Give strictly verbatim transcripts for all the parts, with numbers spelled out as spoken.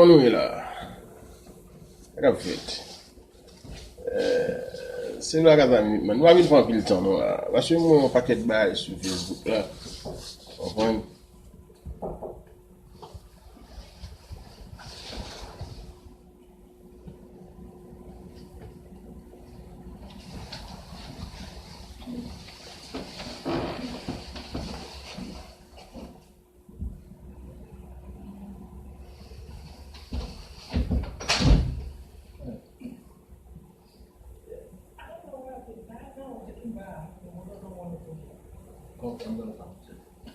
nou ye la? Sa k ap fèt? Eh, se la ka zanmi, man. Nou pa vin fè anpil tan, non, la. Paske m wè yon pakèt bagay sou Facebook la. Konprann?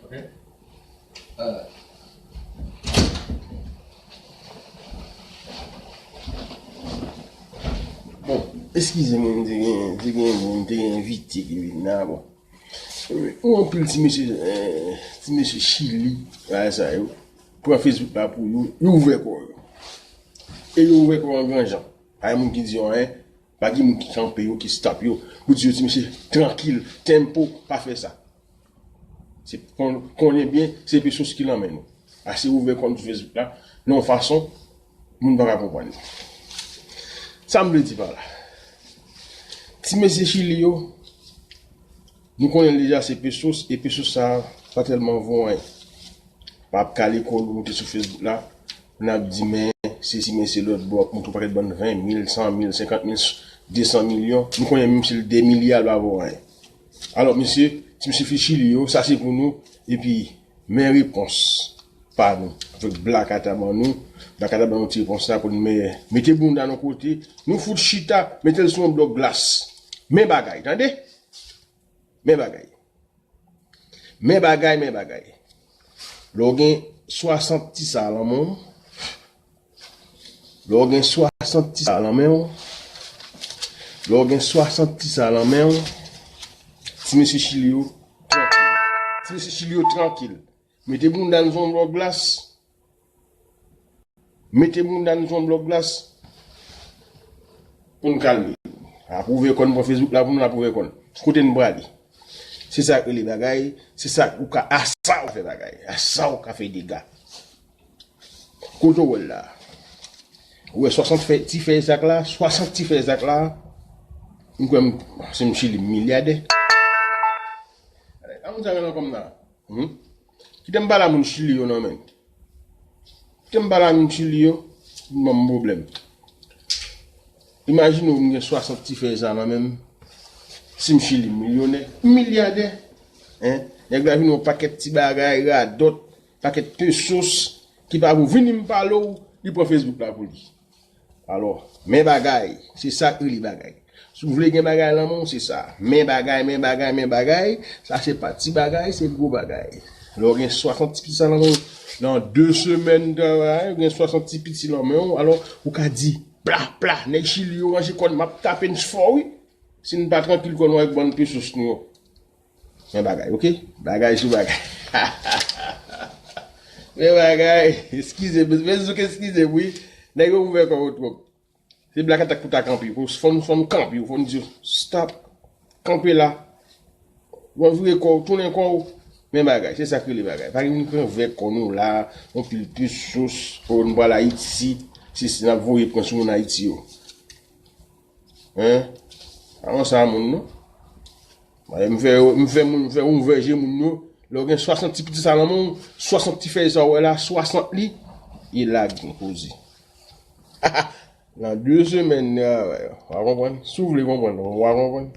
Ok. Bon, eskize mwen, m te gen, te gen moun, te gen envite ki vin la, bon. Ou anpil ti mesye, eh, ti mesye Chili, bagay sa yo. Pran Facebook la pou yo, yo ouvè kò yo. E yo ouvè kò yo an gran jan. Pa gen moun ki di yo anyen, pa gen moun ki kanpe yo, ki stop yo. Pou di yo, ti mesye, trankil, tempo, pa fè sa. Se kon-, konnen byen, se Pesos ki lanmen nou. Ase ouvè kò nou sou Facebook la, nan yon fason, moun pa ka konprann. Sa m vle di pa la. Ti mesye Chili yo, nou konnen deja se Pesos, e Pesos sa pa tèlman vo anyen. Pa ap kale kò nou moute sou Facebook la, pou n ap di, men, sesi, men, se lòt bò, ap moute yon pakèt bann ven mil, san mil, senkant mil, de san milyon. Nou konnen menm si l de milya, l pa vo anyen. Alò, mesye, ti mesye Chili yo, sa se pou nou, epi men repons pa nou. Avèk Blakata ban nou, Blakata ban nou ti repons la pou nou men, mete bounda nou kote, nou fout chita, mete l sou yon blòk glas. Men bagay, tande? Men bagay. Men bagay, men bagay. Lè w gen swasant ti sa lan men w, lè w gen swasant ti sa lan men w, lè w gen swasant ti sa lan men w, ti mesye Chili yo, trankil. Ti mesye Chili yo, trankil. Mete bounda n sou yon blòk glas. Mete bounda n sou yon blòk glas pou n kalme. Ap ouvè kò n pran Facebook la pou nou, ap ouvè kò n. Kote n prale? Se sa k rele bagay, se sa ou ka, a sa ou fè bagay, a sa ou ka fè dega. Kote w wè l la? Ou wè swasant fè, ti fèy zak la, swasant ti fèy zak la, m kwè m, se m Chili, m milyadè. Gade, a moun sa rele kòm nan. Hmm? Kite m pale a moun Chili yo non, men. Kite m pale a moun Chili yo, m ban m pwoblèm. Imajine w, m gen swasant ti fèy sa nan men m. Si m Chili, m milyonè, m milyadè. Hein? Nèg la vin yon pakèt ti bagay, radòt, pakèt pesos, ki pa pou vini m pale w, li pran Facebook la pou li. Alò, men bagay, se sa k rele bagay. Si w vle gen bagay lan men w, se sa. Men bagay, men bagay, men bagay, sa se pa ti bagay, se gwo bagay. Lè w gen swasant ti piti sa lan men w, nan de semèn travay, ou gen swasant ti piti lan men w, alò, ou ka di, pla, pla, nèg Chili yo ranje kò n, m ap tape n fò, wi. Si n pa trankil kò nou avèk bann pesos nou yo. Men bagay, ok? Bagay sou bagay. Men bagay, eskize, men zouk eskize m, wi. Nèg yo ouvè kò yo twòp. Se Black Attack pou ta kanpe. Fò n, fò n kanpe, fò n di yo, stop. Kanpe la. Ou vire kò w, tounen kò w. Men bagay, se sa k rele bagay. Pa gen moun ki ouvè kò nou la, yon pil pesos, pou n pral Ayiti. Se, se n ap voye pran sou moun Ayiti yo. Hein? Avan sa moun non. Mwen, m fè, m fè moun, m fè ouvè je moun yo. Lè w gen swasant ti piti sa lan men w, swasant ti fèy sa w wè la, swasant li, e la gen koze. Nan de semèn, w a konprann. Si w vle konprann, w a konprann.